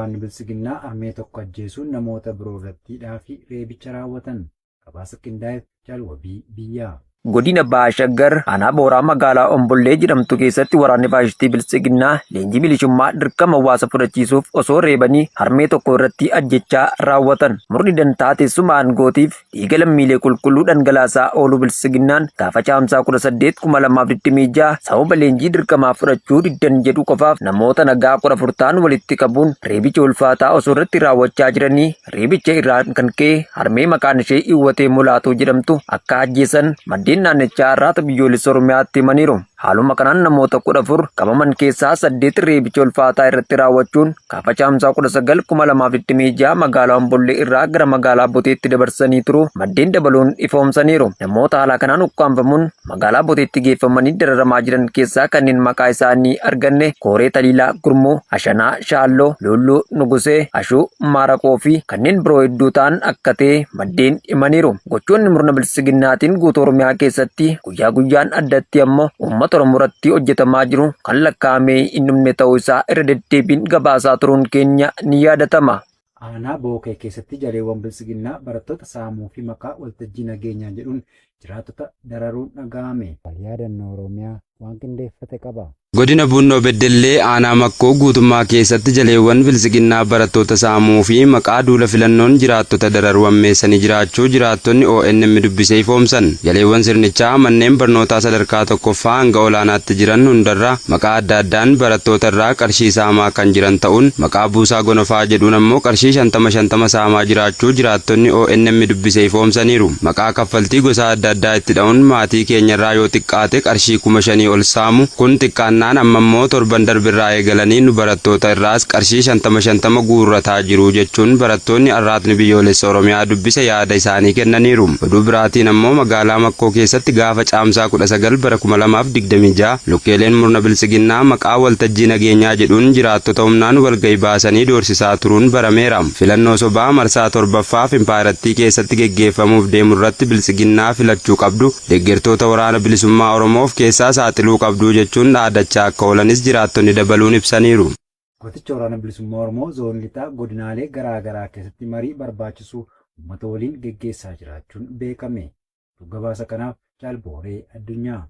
waraanni Biltsiginnaa harmee tokko ajjeesuun namoota biroo irratti hidhaa fi reebicha raawwatan. Gabaasa qindaa'eef Jaal Wabii Biyyaa. Godina Baha Shaggar aanaa Booraa magaalaa Ombollee jedhamtu keessatti waraanni faashistii Biltsiginnaa leenjii milishummaa dirqama hawaasa fudhachiisuuf osoo reebanii harmee tokko irratti ajjechaa raawwatan. Murni dantaa teessuma aangootiif dhiiga lammiilee qulqulluu dhangalaasaa oolu Biltsiginnaan gaafa Caamsaa 18, 2026 sababa leenjii dirqamaa fudhachuu diddan jedhu qofaaf namoota nagaa 14 ta'an walitti qabuun reebicha ulfaataa osoo irratti raawwachaa jiranii reebicha irraan kan ka'e harmee maqaan ishee Iwwatee Mulaatuu jedhamtu akka ajjeesan maddeen naannichaa Arraata Biyyoolessa Oromiyaatti himaniiru. Haaluma kanaan namoota 14 qabaman keessaa saddeet reebicha ulfaataa irratti raawwachuun gaafa Caamsaa 19, 2026 magaalaa Ombollee irraa gara magaalaa Boteetti dabarsanii turu maddeen dabaluun ifoomsaniiru. Namoota haala kanaan ukkaamfamuun magaalaa Boteetti geeffamanii dararamaa jiran keessaa kanneen maqaa isaanii arganne Kooree Taliilaa Gurmuu, Ashanaa Shaalloo, Luulluu Nugusee, Ashuu Maaraqoo fi kanneen biroo hedduu ta'an akka ta'e maddeen himaniiru. Gochoonni murna Biltsiginnaatiin guutuu Oromiyaa keessatti guyyaa guyyaan addatti ammoo uummata Oromoo irratti hojjetamaa jiru kan lakkaa'amee hin dhumne ta'uu isaa irra deddeebiin gabaasaa turuun keenya ni yaadatama. Aanaa Bookee keessatti jaleewwan Biltsiginnaa barattoota saamuu fi maqaa waltajjii nageenyaa jedhuun jiraattota dararuun dhaga'ame. Yaadannoo Oromiyaa waan qindeeffate qaba. Godina Bunnoo Beddellee aanaa Makkoo guutummaa keessatti jaleewwan Biltsiginnaa barattoota saamuu fi maqaa duula filannoon jiraattota dararuu ammeessanii jiraachuu jiraattonni ONM dubbisee ifoomsan. Jaleewwan sirnichaa manneen barnootaa sadarkaa tokkoffaa hanga olaanaatti jiran hundarraa maqaa adda addaan barattoota irraa qarshii saamaa kan jiran ta'uun, maqaa buusaa gonofaa jedhuun ammoo qarshii 50 50 saamaa jiraachuu jiraattonni ONM dubbisee ifoomsaniiru. Maqaa kaffaltii gosa adda addaa itti dha'uun maatii keenyarraa yoo xiqqaate qarshii 5,000 ol saamu. Kun xiqqaannaan amma immoo torban darbirraa eegalanii nu barattoota irraas qarshii 50 50 guurrataa jiru jechuun barattoonni Arraatni Biyyoolessa Oromiyaa dubbise yaada isaanii kennaniiru. Oduu biraatiin ammoo magaalaa Makkoo keessatti gaafa Caamsaa 19 bara 2026 lukkeeleen murna Biltsiginnaa maqaa waltajjii nageenyaa jedhuun jiraattota humnaan walgahii baasanii doorsisaa turuun barameera. Filannoo sobaa marsaa torbaffaaf impaayirattii keessatti geggeeffamuuf deemu irratti Biltsiginnaa filachuu qabdu, deeggartoota Waraana Bilisummaa Oromoof keessaa saaxiluu qabduu jechuun dhaadachaa akka oolanis jiraattonni dabaluun ibsaniiru. Goticha Waraana Bilisummaa Oromoo zoonii lixaa godinaalee garaa garaa keessatti marii barbaachisu uummata waliin geggeessaa jiraachuun beekame. Gabaasa kanaaf Jaal Booree Addunyaa.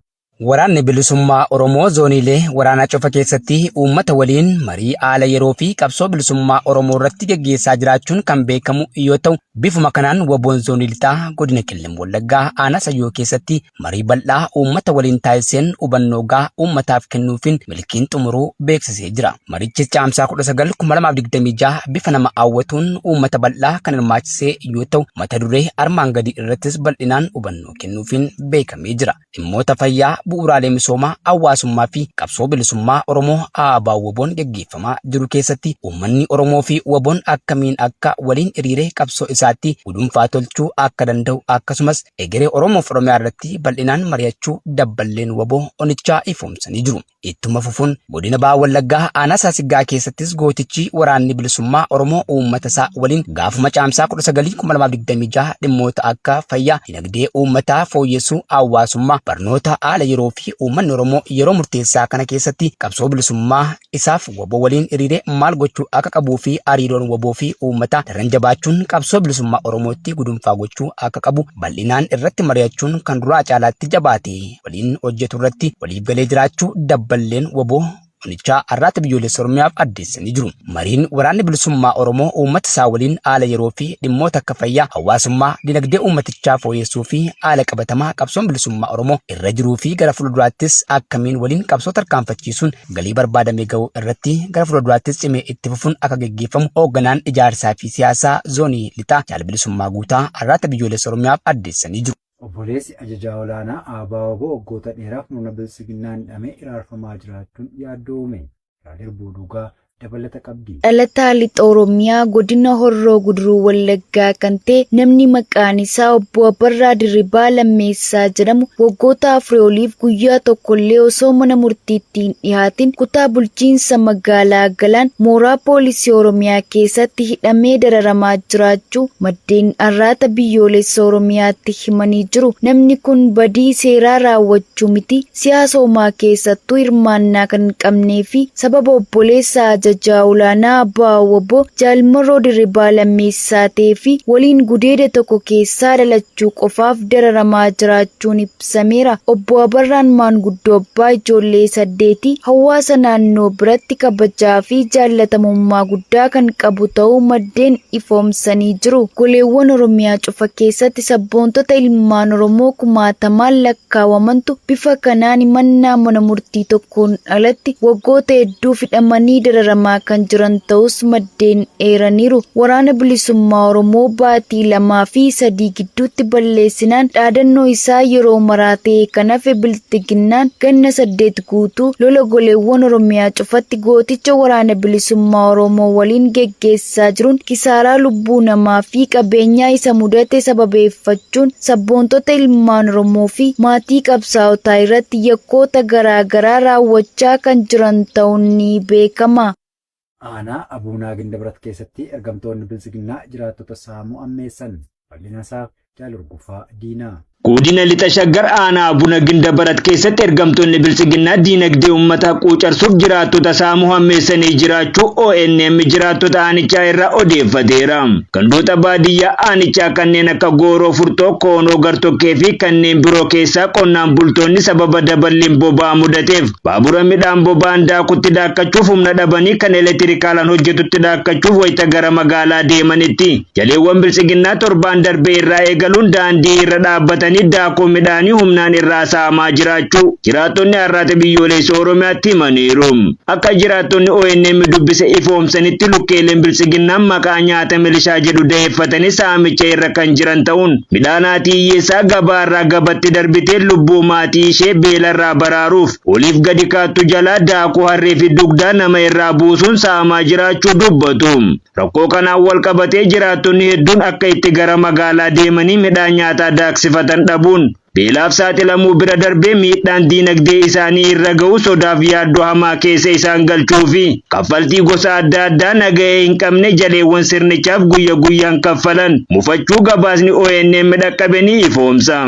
Waraanni Bilisummaa Oromoo zooniilee waraanaa cufa keessatti uummata waliin marii haala yeroo fi qabsoo bilisummaa Oromoo irratti geggeessaa jiraachuun kan beekamu yoo ta'u, bifuma kanaan WBOn zoonii lixaa godina Qellem Wallaggaa aanaa Sayyoo keessatti marii bal'aa uummata waliin taasiseen hubannoo gahaa uummataaf kennuufiin milkiin xumuruu beeksisee jira. Marichis Caamsaa 19, 2026 bifa nama hawwatuun uummata bal'aa kan hirmaachisee yoo ta'u, mata duree armaan gadii irrattis bal'inaan hubannoo kennuufiin beekamee jira. Dhimmoota fayyaa, bu'uuraalee misoomaa, hawaasummaa fi qabsoo bilisummaa Oromoo ABO WBOn geggeeffamaa jiru keessatti uummanni Oromoo fi WBOn akkamiin akka waliin hiriiree qabsoo isaatti gudunfaa tolchuu akka danda'u, akkasumas egeree Oromoof Oromiyaa irratti bal'inaan mari'achuu dabballeen WBO onichaa ifoomsanii jiru. Ittuma fufuun godina Baha Wallaggaa aanaa Saasiggaa keessattis gootichi waraanni bilisummaa Oromoo uummata isaa waliin gaafuma Caamsaa 19, 2026 dhimmoota akka fayyaa, dinagdee uummataa fooyyessuu, hawaasummaa, barnoota, haala yeroo fi uummanni Oromoo yeroo murteessaa kana keessatti qabsoo bilisummaa isaaf WBO waliin hiriiree maal gochuu akka qabuu fi hariiroon WBO fi uummataa daran jabaachuun qabsoo bilisummaa Oromootti gudunfaa gochuu akka qabu bal'inaan irratti mari'achuun kan duraa caalaatti jabaate waliin hojjetu irratti waliif galee jiraachuu dabballeen WBO onichaa Arraata Biyyoolessa Oromiyaaf addeessanii jiru. Mariin waraanni bilisummaa Oromoo uummata isaa waliin haala yeroo fi dhimmoota akka fayyaa, hawaasummaa, dinagdee uummatichaa fooyyessuu fi haala qabatamaa qabsoon bilisummaa Oromoo irra jiruu fi gara fuulduraattis akkamiin waliin qabsoo tarkaanfachiisuun galii barbaadame ga'uu irratti gara fuulduraattis cimee itti fufuun akka geggeeffamu hoogganaan ijaarsaa fi siyaasaa zoonii lixaa Jaal Bilisummaa Guutaa Arraata Biyyoolessa Oromiyaaf addeessanii jiru. Obboleessi ajajaa olaanaa ABO waggoota dheeraaf murna Biltsiginnaan hidhamee iraarfamaa jiraachuun yaaddoo uume. Raadir Buuduugaa dabalata qabdi. Dhalataa Lixa Oromiyaa godina Horroo Guduruu Wallaggaa kan ta'e namni maqaan isaa Obbo Abarraa Dirribaa Lammeessaa jedhamu waggoota 4 oliif guyyaa tokkollee osoo mana murtiitti hin dhihaatin kutaa bulchiinsa magaalaa Galaan mooraa poolisii Oromiyaa keessatti hidhamee dararamaa jiraachuu maddeen Arraata Biyyoolessa Oromiyaatti himanii jiru. Namni kun badii seeraa raawwachuu miti siyaasa homaa keessattuu hirmaannaa kan hin qabnee fi sababa obboleessa ajajaa olaanaa Abbaa Woboo Jaal Marroo Dirribaa Lammeessaa ta'ee fi waliin gudeeda tokko keessaa dhalachuu qofaaf dararamaa jiraachuun ibsameera. Obbo Abarraan maanguddoo abbaa ijoollee 8 hawaasa naannoo biratti kabajaa fi jaallatamummaa guddaa kan qabu ta'uu maddeen ifoomsanii jiru. Goleewwan Oromiyaa cufa keessatti sabboontota ilmaan Oromoo kumaatamaan lakkaawamantu bifa kanaan himannaa mana murtii tokkoon alatti waggoota hedduuf hidhamanii dararamaa kan jiran ta'us maddeen eeraniiru. Waraana Bilisummaa Oromoo baatii 2 fi 3 gidduutti balleessinaan dhaadannoo isaa yeroo maraa ta'e kan hafe Bilxiginnaan ganna 8 guutuu lola goleewwan Oromiyaa cufatti gooticha Waraana Bilisummaa Oromoo waliin geggeessaa jiruun kisaaraa lubbuu namaa fi qabeenyaa isa mudate sababeeffachuun sabboontota ilmaan Oromoo fi maatii qabsaa'otaa irratti yakkoota garaa garaa raawwachaa kan jiran ta'uun ni beekama. Aanaa Abuunaa Gindabrat keessatti ergamtoonni Biltsiginnaa jiraattota saamuu ammeessan. Bal'ina isaaf Jaal Hurgufaa Diinaa. Godina Lixa Shaggar aanaa Abuna Gindabarat keessatti ergamtoonni Biltsiginnaa diinagdee uummataa quucarsuuf jiraattota saamuu hammeessanii jiraachuu ONM jiraattota aanichaa irraa odeeffateera. Gandoota baadiyyaa aanichaa kanneen akka Gooroo Furxoo, Koonoo Gartokkee fi kanneen biroo keessaa qonnaan bultoonni sababa daballiin boba'aa mudateef baabura midhaan boba'aan daakutti daakkachuuf humna dhabanii kan elektirikaalaan hojjetutti daakkachuuf wayita gara magaalaa deemanitti jaleewwan Biltsiginnaa torbaan darbee irraa eegaluun daandii irra dhaabbatanii daakuu midhaanii humnaan irraa saamaa jiraachuu jiraattonni Arraata Biyyoolessa Oromiyaatti himaniiru. Akka jiraattonni ONM dubbise ifoomsanitti lukkeeleen Biltsiginnaan maqaa nyaata milishaa jedhu da'eeffatanii saamicha irra kan jiran ta'uun midhaan haati hiyyeessaa gabaarraa gabatti darbitee lubbuu maatii ishee beelarraa baraaruuf oliif gadi kaattu jalaa daakuu harree fi dugdaa nama irraa buusuun saamaa jiraachuu dubbatu. Rakkoo kanaan wal qabatee jiraattonni hedduun akka itti gara magaalaa deemanii midhaan nyaataa daaksifatan dhabuun beelaaf saaxilamuu bira darbee miidhaan diinagdee isaanii irra ga'u sodaaf yaaddoo hamaa keessa isaan galchuu fi kaffaltii gosa adda addaa nagahee hin qabne jaleewwan sirnichaaf guyya guyyaan kaffalan mufachuu gabaasni ONM dhaqqabe ni ifoomsa.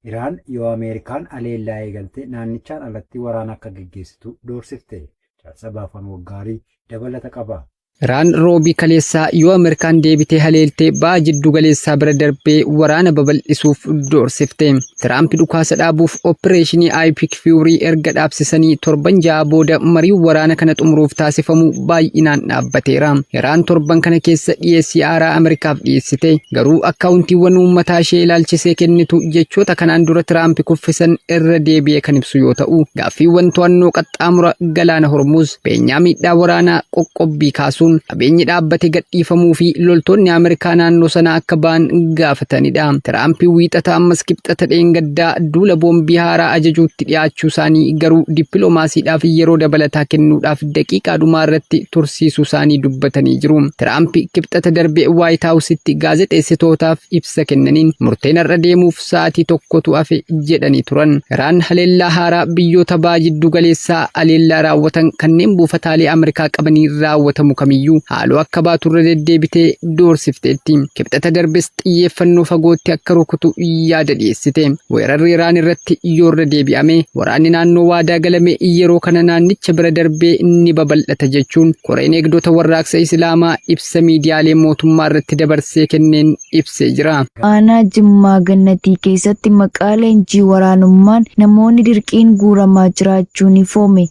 Iraan yoo Ameerikaan haleellaa eegalte naannichaan alatti waraana akka geggeessitu doorsifte. Jaarsa Baafan Waggaarii dabalata qaba. Iraan roobii kaleessaa yoo Ameerikaan deebitee haleeltee ba'a jiddu galeessaa bira darbee waraana babal'isuuf doorsifte. Tiraamp dhukaasa dhaabuuf opereeshinii Epic Fury erga dhaabsisanii torban 6 booda marii waraana kana xumuruuf taasifamu baay'inaan dhaabbateera. Iraan torban kana keessa dhiyeessii haaraa Ameerikaaf dhiyeessite, garuu akkaawuntiiwwan uummataa ishee ilaalchisee kennitu jechoota kanaan dura Tiraamp kuffisan irra deebi'ee kan ibsu yoo ta'u, gaaffiiwwan to'annoo qaxxaamura galaana Hormuz, beenyaa miidhaa waraanaa qoqqobbii kaasuun qabeenyi dhaabbate gadhiifamuu fi loltoonni Ameerikaa naannoo sana akka ba'an gaafatanidha. Tiraamp wiixata ammas kibxata dheengaddaa duula boombii haaraa ajajuutti dhiyaachuu isaanii garuu dippiloomaasiidhaaf yeroo dabalataa kennuudhaaf daqiiqaa dhumaa irratti tursiisuu isaanii dubbatanii jiru. Tiraamp kibxata darbe Waayit Haawusitti gaazexeessitootaaf ibsa kennaniin murteen har'a deemuuf sa'aatii tokkotu hafe jedhanii turan. Iraan haleellaa haaraa biyyoota ba'a jiddu galeessaa haleellaa raawwatan kanneen buufataalee Ameerikaa qabanii raawwatamu kamiyyuu haaloo akka baatu irra deddeebitee doorsifteetti. Kibxata darbes xiyyeeffannoo fagootti akka rukutu yaada dhiyeessite. Weerarri Iraan irratti yoo irra deebi'ame waraanni naannoo waadaa galame yeroo kana naannicha bira darbee ni babal'ata jechuun koreen eegdota warraaqsa Islaamaa ibsa miidiyaalee mootummaa irratti dabarsee kenneen ibsee jira. Aanaa Jimmaa Gannatii keessatti maqaa leenjii waraanummaan namoonni dirqiin guuramaa jiraachuun ifoome.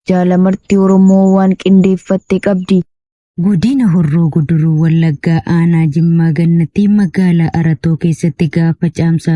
Jaalamartii Oromoo waan qindeeffatte qabdi. Godina Horroo Guduruu Wallaggaa aanaa Jimmaa Gannatii magaalaa Aratoo keessatti gaafa caamsaa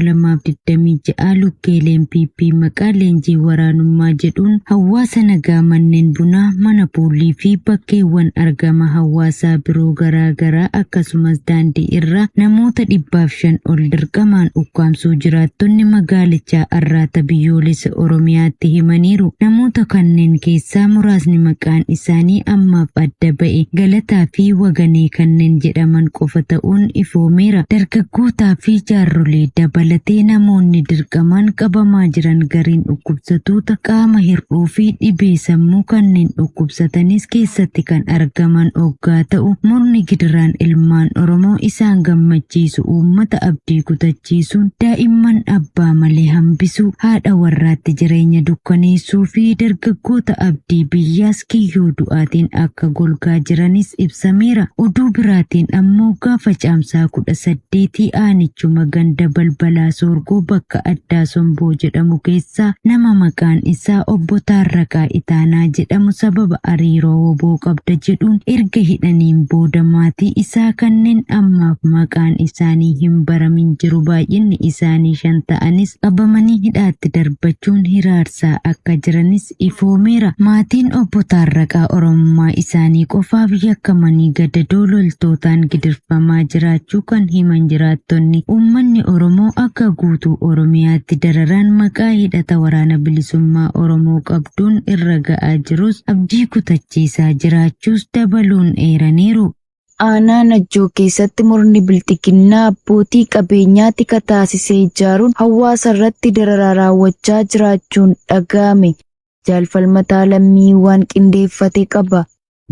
17,2026 lukkeeleen PP maqaa leenjii waraanummaa jedhuun hawaasa nagaa manneen bunaa, mana puulii fi bakkeewwan argama hawaasaa biroo garaa garaa akkasumas daandii irra namoota 500 ol dirqamaan ukkaamsuu jiraattonni magaalichaa Arraata Biyyoolessa Oromiyaatti himaniiru. Namoota kanneen keessaa muraasni maqaan isaanii ammaaf adda ba'e Galataa fi Waganee kanneen jedhaman qofa ta'uun ifoomeera. Dargaggootaa fi jaarrolee dabalatee namoonni dirqamaan qabamaa jiran gariin dhukkubsattoota qaama hir'uu fi dhibee sammuu kanneen dhukkubsatanis keessatti kan argaman hoggaa ta'u, murni gidiraan ilmaan Oromoo ammoo isaan gammachiisu uummata abdii kutachiisuun daa'imman abbaa malee hambisuu, haadha warraatti jireenya dukkaneessuu fi dargaggoota abdii biyyaas kiyyoo du'aatiin akka golgaa jiranis ibsameera. Oduu biraatiin ammoo gaafa Caamsaa 18 aanichuma ganda balbalaa Soorgoo bakka addaa Somboo jedhamu keessaa nama maqaan isaa Obbo Taarraqaa Itaanaa jedhamu sababa hariiroo WBO qabda jedhuun erga hidhaniin booda maatii isaa kanneen ammaaf maqaan isaanii hin baramin jiru baay'inni isaanii 5 ta'anis qabamanii hidhaatti darbachuun hiraarsaa akka jiranis ifoomeera. Maatiin Obbo Taarraqaa Oromummaa isaanii qofaaf yakkamanii gadadoo loltootaan gidirfamaa jiraachuu kan himan jiraattonni, uummanni Oromoo akka guutuu Oromiyaatti dararaan maqaa hidhata Waraana Bilisummaa Oromoo qabduun irra ga'aa jirus abdii kutachiisaa jiraachuus dabaluun eeraniiru. Aanaa Najjoo keessatti murni bilxiginnaa abbootii qabeenyaa tika taasisee ijaaruun hawaasa irratti dararaa raawwachaa jiraachuun dhaga'ame. Jaalfalmataa Lammii waan qindeeffate qaba.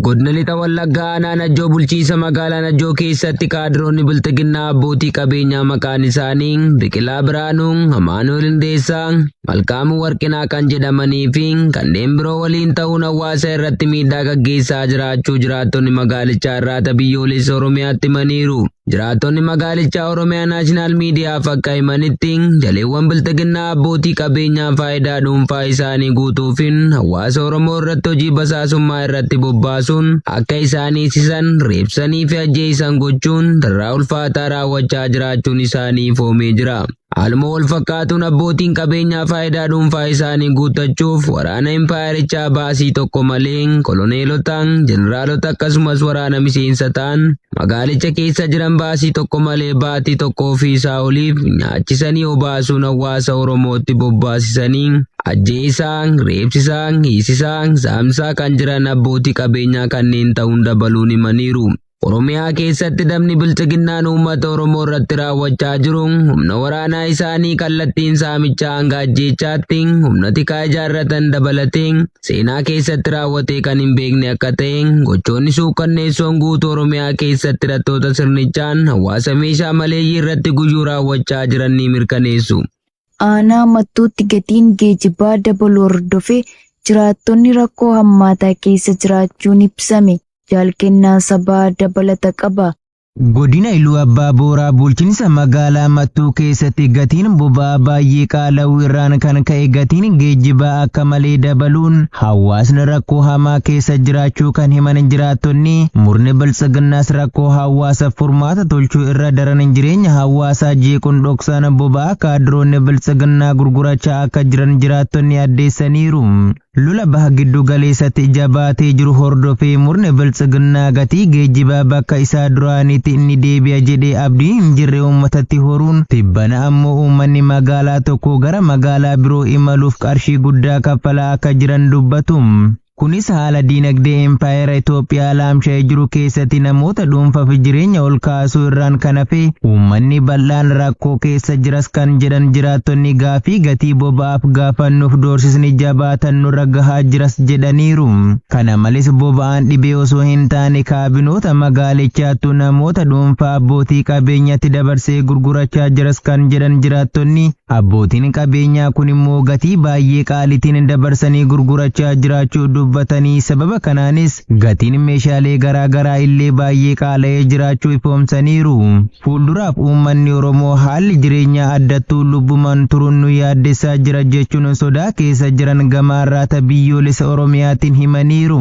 Godina Lixa Wallaggaa aanaa Najjoo bulchiinsa magaalaa Najjoo keessatti kaadiroonni bilxiginnaa abbootii qabeenyaa maqaan isaanii Biqilaa Biraanuu, Amaanu'el Hundeessaa, Malkaamuu Warqinaa kan jedhamanii fi kanneen biroo waliin ta'uun hawaasa irratti miidhaa gaggeessaa jiraachuu jiraattonni magaalichaa Irraata Biyyoolessa Oromiyaatti himaniiru. Jiraattonni magaalichaa Oromiyaa Naashinaal Miidiyaaf akka himanitti jaleewwan bilxiginnaa abbootii qabeenyaa faayidaa dhuunfaa isaanii guutuufin hawaasa Oromoo irratti hojii basaasummaa irratti bobbaasuun akka isaan hiisisan, reebsanii fi ajjeesan gochuun dararaa ulfaataa raawwachaa jiraachuun isaanii ifoomee jira. Haaluma wal fakkaatuun abbootiin qabeenyaa faayidaa dhuunfaa isaanii guuttachuuf waraana impaayerichaa baasii tokko malee koloneelota, jeneraalota akkasumas waraana miseensa ta'an magaalicha keessa jiran baasii tokko malee baatii tokkoo fi isaa oliif nyaachisanii obaasuun hawaasa Oromootti bobbaasisanii ajjeesaa, reebsisaa, hiisisaa, saamsaa kan jiran abbootii qabeenyaa kanneen ta'uun dabaluun himaniiru. Oromiyaa keessatti dabni bilxiginnaan uummata Oromoo irratti raawwachaa jiru humna waraanaa isaanii kallattiin saamichaa hanga ajjeechaatti humna tikaa ijaarratan dabalatee seenaa keessatti raawwatee kan hin beekne akka ta'e gochoonni suukanneessoon guutuu Oromiyaa keessatti hidhattoota sirnichaan hawaasa meeshaa maleeyyii irratti guyyuu raawwachaa jiran ni mirkaneessu. Aanaa Mattuutti gatiin geejjibaa dabaluu hordofee jiraattonni rakkoo hammaataa keessa jiraachuun ibsame. Jaalkennaa sabaa dabalata qaba. Godina Iluu Abbaa Booraa bulchiinsa magaalaa Mattuu keessatti gatiin boba'aa baay'ee qaala'uu irraan kan ka'e gatiin geejjibaa akka malee dabaluun hawaasni rakkoo hamaa keessa jiraachuu kan himan jiraattonni, murni biltsiginnaas rakkoo hawaasaaf furmaata tolchuu irra daran jireenya hawaasaa jeequun dhoksaan boba'aa kaadiroonni biltsiginnaa gurgurachaa akka jiran jiraattonni addeessaniiru. Lola baha giddu galeessatti jabaatee jiru hordofee murni biltsiginnaa gatii geejjibaa bakka isaa duraaniitti inni deebi'a jedhee abdiin hin jirre uummatatti horuun tibbana ammoo uummanni magaalaa tokko gara magaalaa biroo imaluuf qarshii guddaa kaffalaa akka jiran dubbatu. Kunis haala diinagdee impaayera Itoophiyaa laamsha'ee jiru keessatti namoota dhuunfaaf jireenya ol kaasuu irraan kan hafe uummanni bal'aan rakkoo keessa jiras kan jedhan jiraattonni gaafii gatii boba'aaf gaafannuuf doorsisni jabaatan nurra gahaa jiras jedhaniiru. Kana malees boba'aan dhibee osoo hin taane kaabinoota magaalichaattu namoota dhuunfaa abbootii qabeenyaatti dabarsee gurgurachaa jiras kan jedhan jiraattonni, abbootiin qabeenyaa kun immoo gatii baay'ee qaalitiin dabarsanii gurgurachaa jiraachuu dubbatanii sababa kanaanis gatiin meeshaalee garaa garaa illee baay'ee qaala'ee jiraachuu ifoomsaniiru. Fuulduraaf uummanni Oromoo haalli jireenyaa addattuu lubbumaan turuun nu yaaddessaa jira jechuun sodaa keessa jiran gama Arraata Biyyoolessa Oromiyaatiin himaniiru.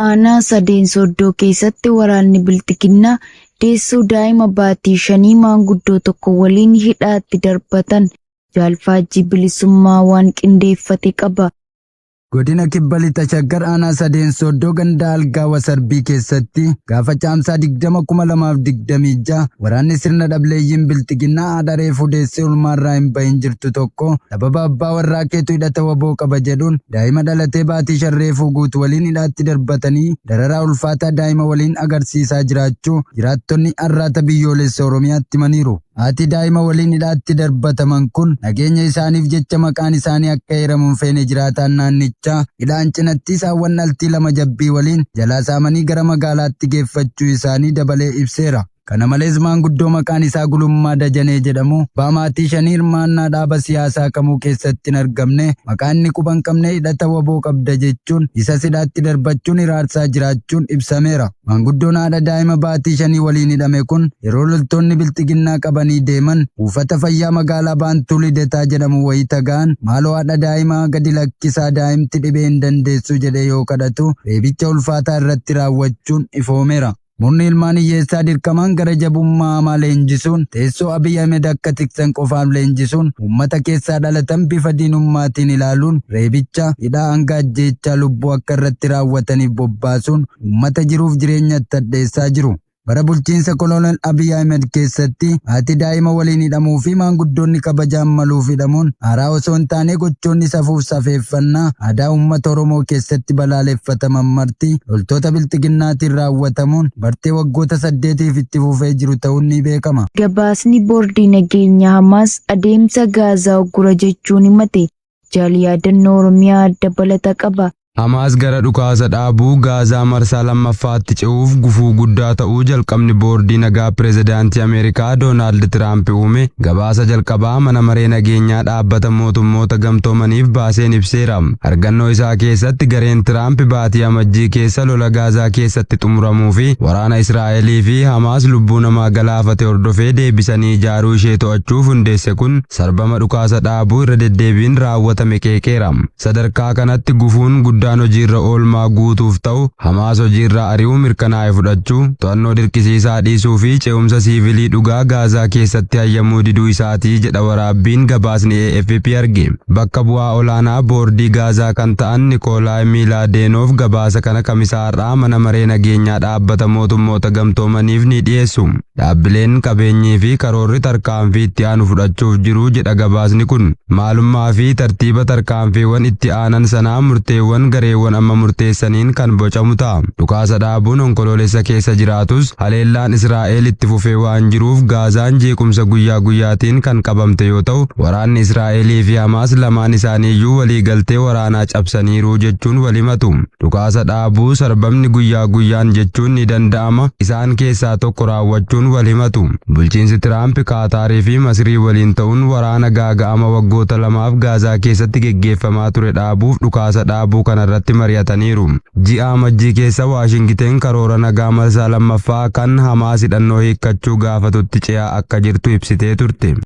Aanaa Sadeen Sooddoo keessatti waraanni Bilxiginnaa deessuu daa'ima baatii 5 maanguddoo tokko waliin hidhaatti darbatan. Jaalfaajjii bilisummaa waan qindeeffate qaba. Godina Kibba Lixa Shaggar aanaa Sadeen Sooddoo ganda Algaa Wasarbii keessatti gaafa Caamsaa 20,2026 waraanni sirna dhableeyyiin bilxiginnaa haadha reefuu deessee ulmaarraa hin bahin jirtu tokko sababa abbaa warraa keetu hidhata waboo qaba jedhuun daa'ima dhalatee baatii 5 reefuu guutu waliin hidhaatti darbatanii dararaa ulfaataa daa'ima waliin agarsiisaa jiraachuu jiraattonni Arraata Biyyoolessa Oromiyaatti himaniiru. Haati daa'ima waliin hidhaatti darbataman kun nageenya isaaniif jecha maqaan isaanii akka eeramu hin feene jiraataan naannichaa hidhaan cinatti saawwan dhaltii 2 jabbii waliin jalaa saamanii gara magaalaatti geeffachuu isaanii dabalee ibseera. Kana malees maanguddoo maqaan isaa Gulummaa Dajanee jedhamu abbaa maatii shanii hirmaannaa dhaaba siyaasaa kamuu keessatti hin argamne, maqaan inni quba hin qabne hidhata WBO qabda jechuun isa hidhaatti darbachuun hiraarsaa jiraachuun ibsameera. Maanguddoon haadha daa'ima baatii 5 waliin hidhame kun yeroo loltoonni bilxiginnaa qabanii deeman buufata fayyaa magaalaa Baantuu Lidataa jedhamu wayita ga'an, "Maaloo, haadha daa'imaa gadi lakkisaa, daa'imti dhibee hin dandeessu," jedhee yoo kadhatu reebicha ulfaataa irratti raawwachuun ifoomeera. Murni ilmaan hiyyeessaa dirqamaan gara jabummaa hamaa leenjisuun teessoo Abiy Ahmed akka tiksan qofaaf leenjisuun, uummata keessaa dhalatan bifa diinummaatiin ilaaluun reebicha, hidhaa hanga ajjeechaa lubbuu akka irratti raawwataniif bobbaasuun uummata jiruuf jireenya itti hadheessaa jiru. Bara bulchiinsa Kolonel Abiy Ahmed keessatti haati daa'ima waliin hidhamuu fi maanguddoonni kabajaan maluuf hidhamuun haaraa osoo hin taane, gochoonni safuuf safeeffannaa aadaa uummata Oromoo keessatti balaaleffataman marti loltoota bilxiginnaatiin raawwatamuun bartee waggoota 8f itti fufee jiru ta'uun ni beekama. Gabaasni boordii nageenya Hamaas adeemsa Gaazaa uggura jechuun himate. Jaal Yaadannoo Oromiyaa dabalata qaba. Hamaas gara dhukaasa dhaabuu Gaazaa marsaa lammaffaatti ce'uuf gufuu guddaa ta'uu jalqabni boordii nagaa pireezidaantii Ameerikaa Doonaald Tiraamp uume gabaasa jalqabaa mana maree nageenyaa dhaabbata mootummoota gamtoomaniif baaseen ibseera. Argannoo isaa keessatti gareen Tiraamp baatii Amajjii keessa lola Gaazaa keessatti xumuramuu fi waraana Israa'elii fi Hamaas lubbuu namaa galaafate hordofee deebisanii ijaaruu ishee to'achuuf hundeesse kun sarbama dhukaasa dhaabuu irra deddeebiin raawwatame qeeqeera. Sadarkaa kanatti gufuun guddaan hojiirra oolmaa guutuuf ta'u Hamaas hojiirraa ari'uu mirkanaa'e fudhachuu, to'annoo dirqisiisaa dhiisuu fi ce'umsa siivilii dhugaa Gaazaa keessatti hayyamuu diduu isaatii jedha waraabbiin gabaasni AFP arge. Bakka bu'aa olaanaa boordii Gaazaa kan ta'an Nikoolaay Miilaadenoof gabaasa kana Kamisaa har'aa mana maree nageenyaa dhaabbata mootummoota gamtoomaniif ni dhiyeessu. Dhaabbileen qabeenyii fi karoorri tarkaanfii itti aanu fudhachuuf jiru jedha gabaasni kun. Maalummaa fi tartiiba tarkaanfiiwwan itti aanan sanaa murteewwan gareewwan amma murteessaniin kan bocamu ta'a. Dhukaasa dhaabuun Onkoloolessa keessa jiraatus, haleellaan Israa'el itti fufee waan jiruuf Gaazaan jeequmsa guyyaa guyyaatiin kan qabamte yoo ta'u, waraanni Israa'elii fi Hamaas lamaan isaaniiyyuu waliigaltee waraanaa cabsaniiru jechuun wal himatu. Dhukaasa dhaabuu sarbamni guyyaa guyyaan jechuun ni danda'ama isaan keessaa tokko raawwachuun wal himatu. Bulchiinsi Tiraamp Kaataarii fi Masrii waliin ta'uun waraana gaaga'ama waggoota 2f Gaazaa keessatti geggeeffamaa ture dhaabuuf dhukaasa dhaabuu kanarratti mari'ataniiru. Ji'a Amajjii keessa Waashingiteen karoora nagaa marsaa lammaffaa kan Hamaas hidhannoo hiikkachuu gaafatutti ce'aa akka jirtu ibsitee turte.